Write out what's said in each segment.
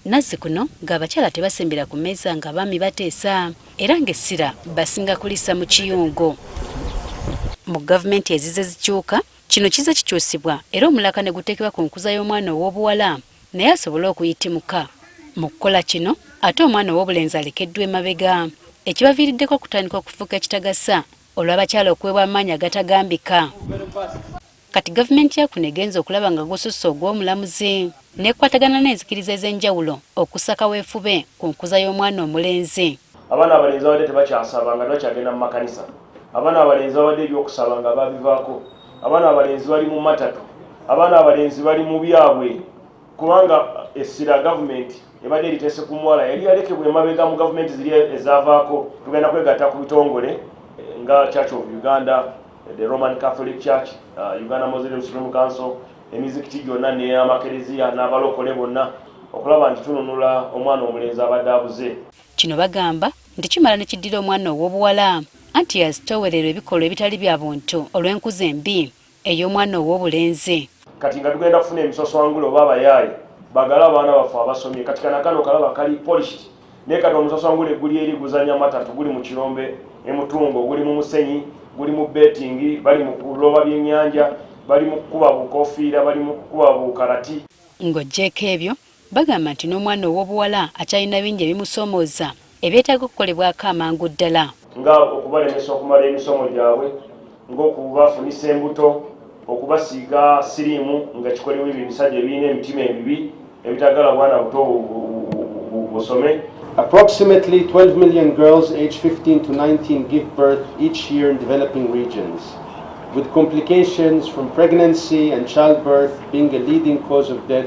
Nazzikuno ng'abakyala tebasembera ku mmeeza ng'abaami bateesa era ng'essira basinga kulissa mu kiyungu. Mu gavumenti ezize zikyuka, kino kizze kikyusibwa era omulaka ne guteekebwa ku nkuza y'omwana ow'obuwala naye asobole okuyitimuka. Mu kukola kino ate omwana ow'obulenzi alekeddwa emabega ekibaviiriddeko okutandika okufuuka ekitagasa olw'abakyala okuweebwa amaanyi agatagambika. Kati gavumenti ya kuno egenze okulaba nga gususse ogw'omulamuzi n'ekwatagana n'enzikiriza ez'enjawulo okussa kaweefube ku nkuza y'omwana omulenzi. Abaana abalenzi babadde tebakyasaba nga tebakyagenda mu makanisa. Abaana abalenzi babadde ebyokusaba nga babivaako. Abaana abalenzi bali mu matatu. Abaana abalenzi bali mu byabwe kubanga essira gavumenti ebadde eriteese ku muwala yali yalekebwa emabega mu gavumenti ziri ezaavaako. Tugenda kwegatta ku bitongole nga Church of Uganda, the Roman Catholic Church, Uganda Muslim Supreme Council, emizikiti gyonna n'amakereziya n'abalokole bonna okulaba nti tununula omwana omulenzi abadde abuze. Kino bagamba nti kimala ne kiddira omwana ow'obuwala anti yazitoowererwa ebikolwa ebitali bya buntu olw'enkuza embi ey'omwana ow'obulenzi. Kati nga tugenda kufuna emisaswangule oba abayaaye bagale abaana baffe abasomye. Kati kana kano kalaba kali polished, naye kati omusaswangule guli eri guzanya matatu, guli mu kirombe emutungo, guli mu musenyi, guli mu betting, bali mu kuloba byennyanja, bali mu kukuba bukofiira, bali mu kukuba bukarati. Ng'oggyeeko ebyo, bagamba nti n'omwana ow'obuwala akyalina bingi ebimusoomooza ebyetaaga okukolebwako amangu ddala. Nga okubalemesa okumala emisomo gyabwe, ng'okubafunisa embuto, okubasiiga siriimu nga kikolebwa ebyo ebisajja ebirina emitima emibi ebitagala bwana buto busome. Approximately 12 million girls aged 15 to 19 give birth each year in developing regions, with complications from pregnancy and childbirth being a leading cause of death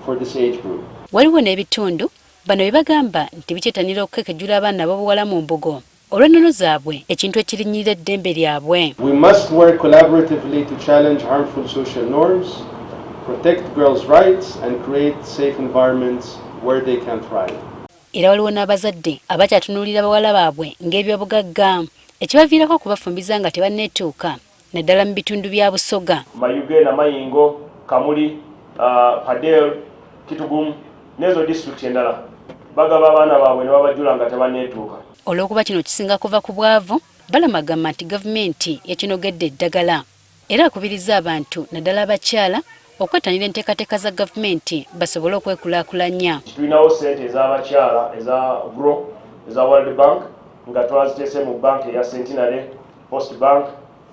for this age group. Waliwo n'ebitundu bano bye bagamba nti bikyetanira okukekejjula abaana ab'obuwala mu mbugo olw'ennono zaabwe, ekintu ekirinnyirira eddembe lyabwe. We must work collaboratively to challenge harmful social norms, protect girls' rights, and create safe environments where they can thrive. Era waliwo n'abazadde abakyatunuulira bawala baabwe ng'ebyobugagga, ekibaviirako okubafumbiza nga tebanneetuuka, naddala mu bitundu bya Busoga. Mayuge, Namayingo, Kamuli, Pader, Kitgum n'ezo disitulikiti endala bagaba abaana baabwe ne babajjula nga tebanneetuuka. Olw'okuba kino kisinga kuva ku bwavu, Balamu agamba nti gavumenti yakinogedde eddagala era akubiriza abantu naddala abakyala okwettanira enteekateeka za gavumenti basobole okwekulaakulanya. Tulinawo ssente ez'abakyala eza GROW eza World Bank nga twaziteese mu banka eya Centenary, Post Bank,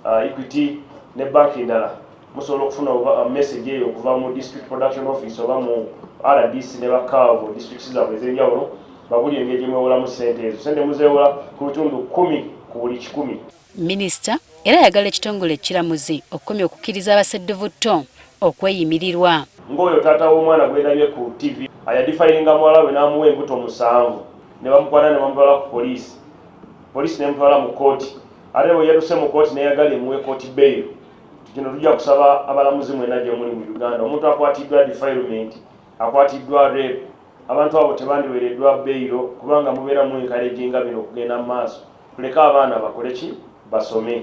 Equity ne banka endala. Musobola okufuna message eyo okuva mu district production office oba mu RDC ne bakaawo districts zaabwe ez'enjawulo babuli engeri gye mwewolamu ssente ezo. Ssente muzeewola ku bitundu 10 ku buli 100. Minisita era ayagala ekitongole ekiramuzi okukomya okukkiriza abasedduvutto okweyimirirwa. Ng'oyo taata w'omwana gwendabye ku TV ayadefilinga muwala we n'amuwa embuto 7 ne bamukwana ne bamutwala ku poliisi, poliisi nemutwala mu kooti, ate bwe yatuse mu kooti neyagala emuwe kooti bail. Kino tujja kusaba abalamuzi mwena gye muli mu Uganda, omuntu akwatiddwa defilement, akwatiddwa rape, abantu abo tebandiweereddwa bail kubanga mubeera mu encouraginga bino okugenda mu maaso. Tuleke abaana bakole ki? Basome.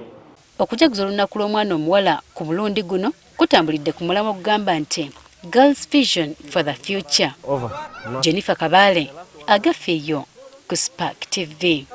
Okujaguza olunaku lw'omwana omuwala ku mulundi guno kutambulidde ku mulamwa ogugamba nti "Girls Vision for the Future". Jennifer Kabale, Agafeeyo ku Spark TV.